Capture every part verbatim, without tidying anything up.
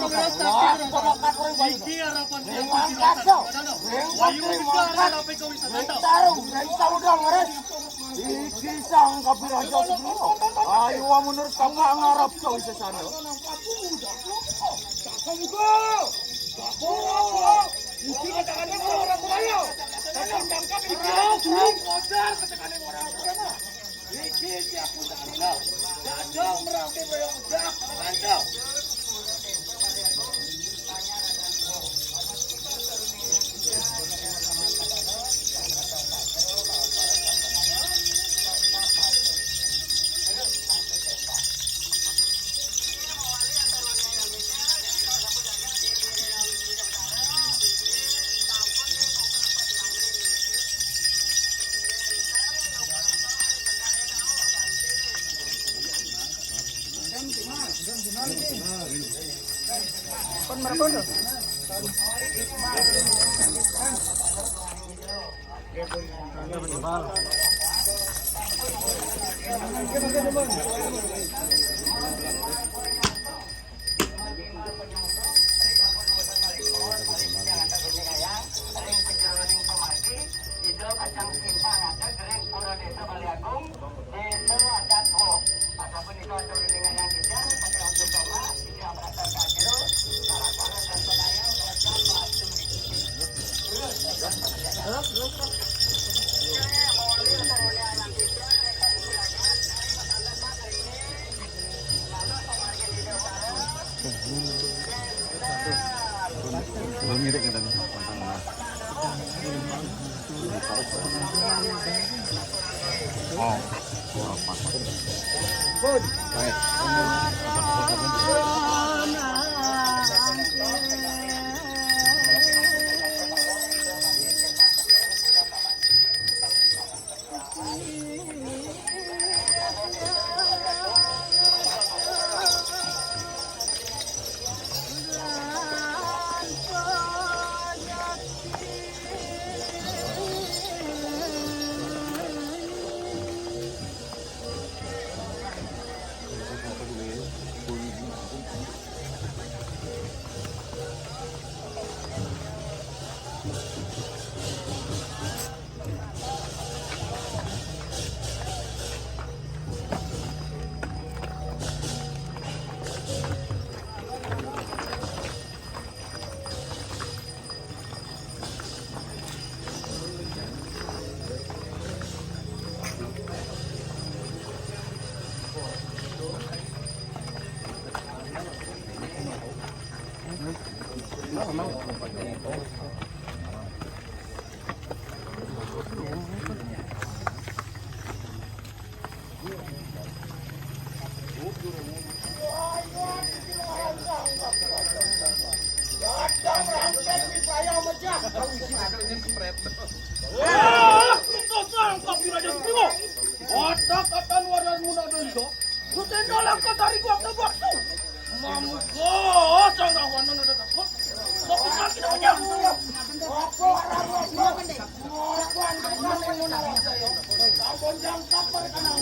Wah, pemakan orang baik. Iki harapan dia. Ring mangkat, Cok. Ring putri mangkat. Ring tarung, ring saudang, ring. Iki sang kabiraja semua. Ayo, menurut kakak ngarap kau sesana. Kamu kok. Kamu kok. Iki katakannya orang Surabaya. Tapi tangkap iki. Kodar katakannya orang Surabaya. Iki siap putar lino. Dadong meranti boyong udah, mantap. Belum mirip kita nih. Oh, oh, apa? Baik. Wah, itu sang kabiraja Simo. Kata-kata luar dan muna dan itu. Lu tenda langkah dari gua ke waktu. Mamu kosong kawanan ada takut. Tapi sakit aja. Apa arah lu? Apa yang muna? Apa yang kapar kenal?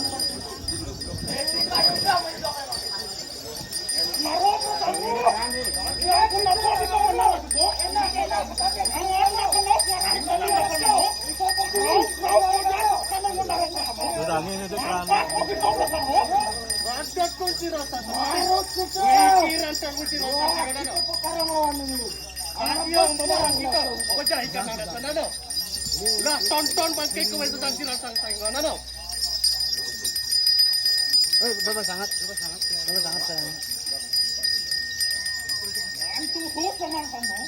Ada kunci rasa. Pikiran dan kunci rasa. Ayo, bawa kita. Pecah ikan ada sana, no. Lah, tonton bangke kowe sedang sirah sang-sang ngono, no. Eh, bebas sangat, bebas sangat, bebas sangat sayang. Itu hook sama kamu.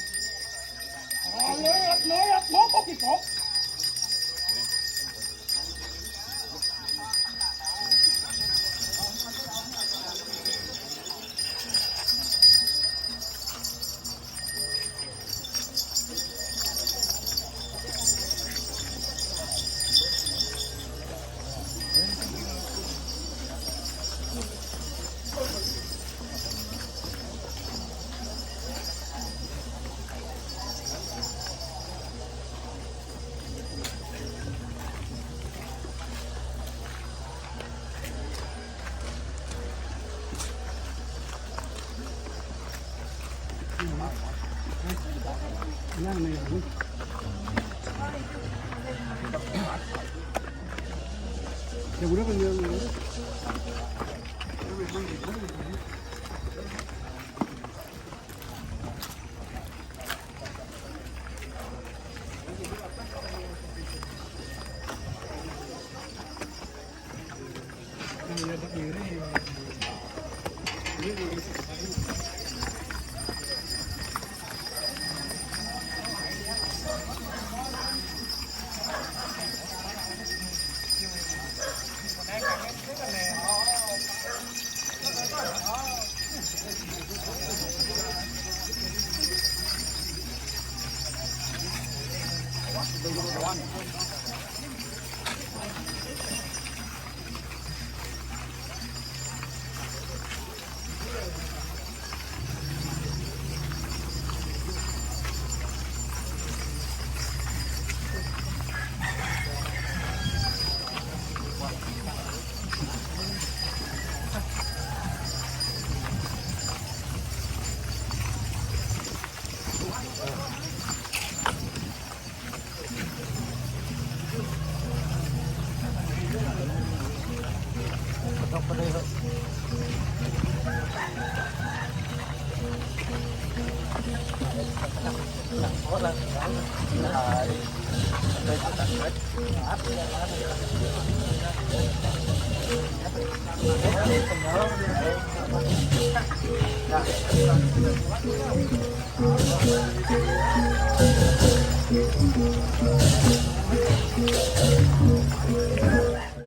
Lihat, lihat, mau kok kita?